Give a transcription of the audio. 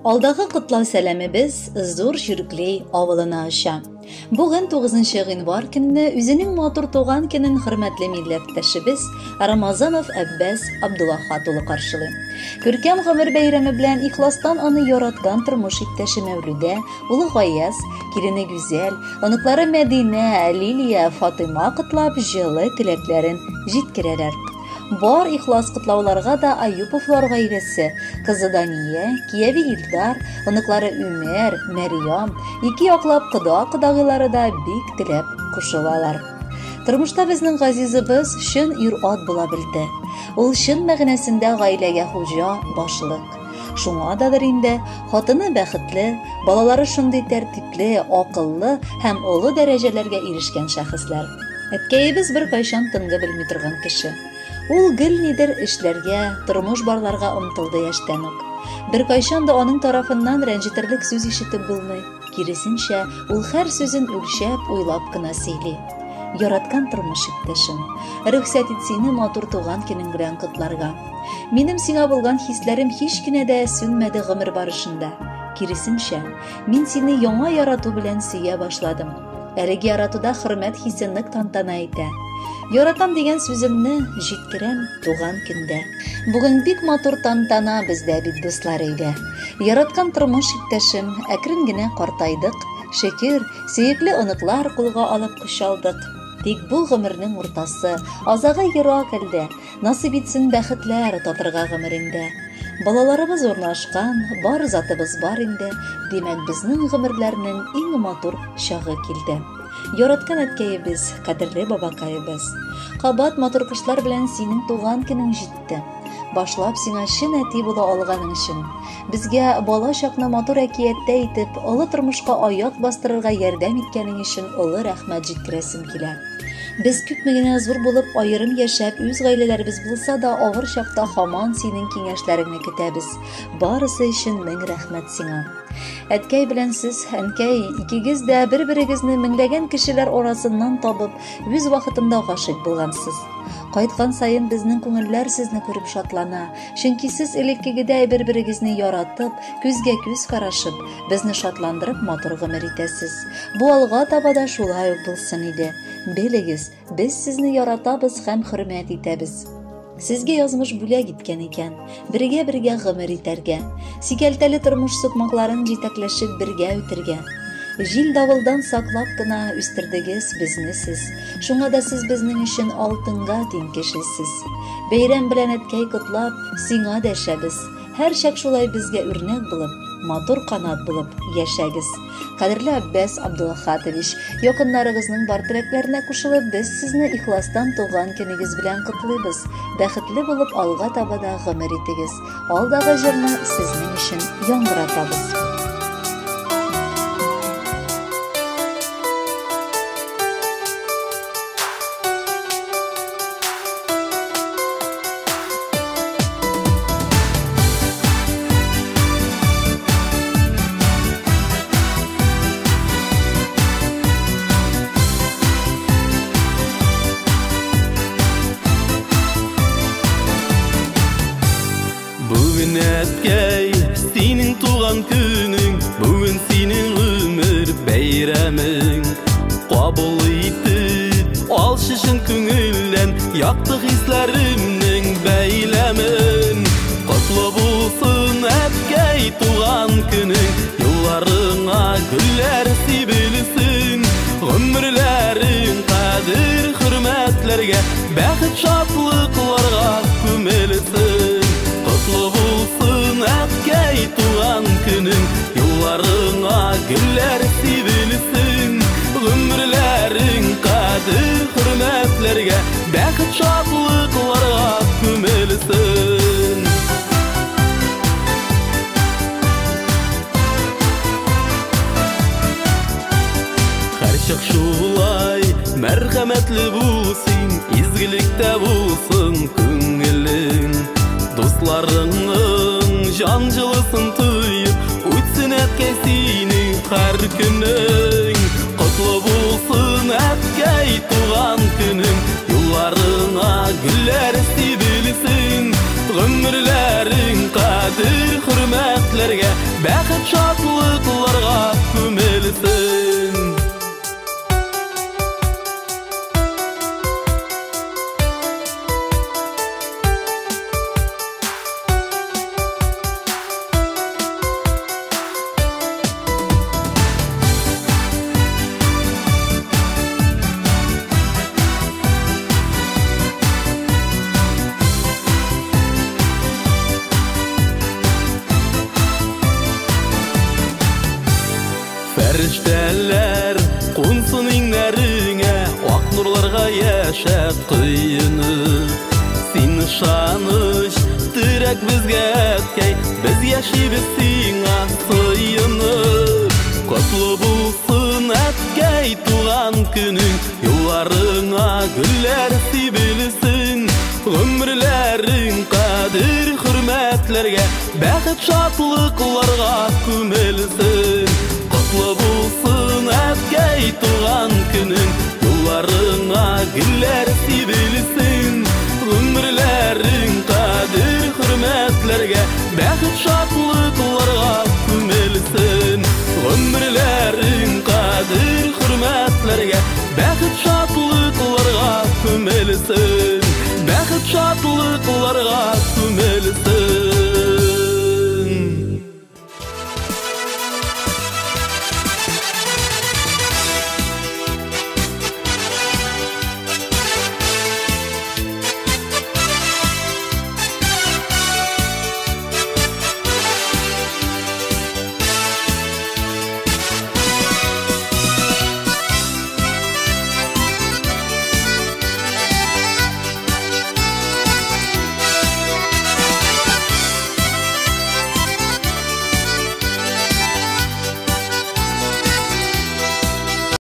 Алдагы котлау сәламебез Зур Чүрклей авылына оча. Бүген 9 гыйнвар көнне үзенең матур туган көнен хөрмәтле милләттәшебез Рамазанов Әббәс Абдуллахат улы каршылый. Күркәм гомер бәйрәме белән ихластан аны яраткан тормыш иптәше Мәүлүдә, улы Гаяз, килене Гүзәл, оныклары Мәдинә, Лилия, Фатыйма котлап җылы теләкләрен җиткерәләр. Бар ихлас котлауларга да Аюповлар гаиләсе, кызы Дания, кияве Илдар, оныклары Үмәр, Мәрьям, ике яклап кода-кодагыйлары да бик теләп кушылалар. Тормышта безнең газизыбыз чын ир-ат була белде. Ул чын мәгънәсендә гаиләгә хуҗа, башлык. Шуңададыр инде хатыны бәхетле, балалары шундый тәртипле, акыллы һәм олы дәрәҗәләргә ирешкән шәхесләр. Әткәебез беркайчан тынгы белми торган кеше. Ул гел нидер эшләргә, тормыш барларга омтылды яшьтән үк. Беркайчан да аның тарафыннан рәнҗетерлек сүз ишетеп булмый. Киресенчә, ул һәр сүзен үлчәп, уйлап кына сөйли. Яраткан тормыш иптәшем, рөхсәт ит сине матур туган көнең белән котларга. Минем сиңа булган хисләрем һич кенә дә сүнмәде гомер барышында. Киресенчә, мин сине яңа ярату белән сөя башладым. Әлеге яратуда хөрмәт хисе нык тантана итә. Яратам дигән сүземне җиткерәм туган көндә. Бүген бик матур тантана бездә бит, дуслар, өйдә. Яраткан тормыш иптәшем, әкрен генә картайдык. Шөкер, сөекле оныклар кулга алып кочалдык. Тик бу гомернең уртасы, азагы ерак әлдә. Насыйп итсен бәхетләр татырга гомереңдә. Балаларыбыз урнашкан, бар затыбыз бар инде, димәк, безнең гомерләрнең иң матур чагы килде. Яраткан әткәебез, кадерле бабакаебыз. Кабат матур кышлар белән синең туган көнең җитте. Башлап сиңа чын әти була алганың өчен. Безгә бала чакны матур әкияттә итеп, олы тормышка аяк бастырырга ярдәм иткәнең өчен олы рәхмәт җиткерәсем килә. Без күпме генә зур булып аерым яшәп, үз гаиләләребез булса да, авыр чакта һаман синең киңәшләреңне көтәбез. Барысы өчен мең рәхмәт сиңа. Әткәй белән сез, әнкәй, икегез дә бер-берегезне меңләгән кешеләр арасыннан табып, үз вакытында гашыйк булгансыз. Кайткан саен безнең күңелләр сезне күреп шатлана, чөнки сез элеккегедәй бер-берегезне яратып, күзгә күз карашып, безне шатландырып матур гомер итәсез. Бу алга таба да шулай ук булсын иде. Белегез, без сезне яратабыз һәм хөрмәт итәбез. Сезгә язмыш бүләк иткән икән, бергә-бергә гомер итәргә, сикәлтәле тормыш сукмакларын җитәкләшеп бергә үтергә. Җил-давылдан саклап кына үстердегез безне сез. Шуңа да сез безнең өчен алтынга тиң кешесез. Бәйрәм белән әткәй котлап, сиңа дәшәбез. Һәрчак шулай безгә үрнәк булып, матур канат булып яшәгез. Кадерле Аббас Абдулхатович, якыннарыгызның бар теләкләренә кушылып, без сезне ихластан туган көнегез белән котлыйбыз. Бәхетле булып алга таба да гомер итегез. Алдагы җырны сезнең өчен яңгыратабыз. Бүген әткәй, синең туган көнең, бүген синең гомер бәйрәмең. Кабул итеп, алчы чын күңелдән якты хисләремнең бәйләмен. Котлы булсын, әткәй, туган көнең, юлларыңа гөлләр сибелсен. Гомерләрең кадер хөрмәтләргә, бәхет шатлыкларга күмелсен. Котлы булсын, әткәй, туган көнең, юлларыңа гөлләр сибелсен. Гомерләрең кадер хөрмәтләргә, бәхет шатлыкларга күмелсен. Һәрчак шулай мәрхәмәтле бул син, изгелектә булсын күңелең. Дусларыңның җан җылысын тоеп, үтсен әткәй синең һәр көнең. Котлы булсын, әткәй, туган көнең, юлларыңа гөлләр сибелсен. Гомерләрең кадер хөрмәтләргә, бәхет яшә коенып. Син ышаныч, терәк безгә, әткәй, без яшибез сиңа сыенып. Котлы булсын, әткәй, туган көнең, юлларыңа гөлләр сибелсен. Гомерләрең кадер хөрмәтләргә, бәхет шатлыкларга күмелсен. Котлы булсын, әткәй, туган көнең, юлларыңа гөлләр сибелсен. Гомерләрең кадер хөрмәтләргә, бәхет шатлыкларга күмелсен. Гомерләрең кадер хөрмәтләргә, бәхет шатлыкларга күмелсен. Бәхет шатлыкларга күмелсен.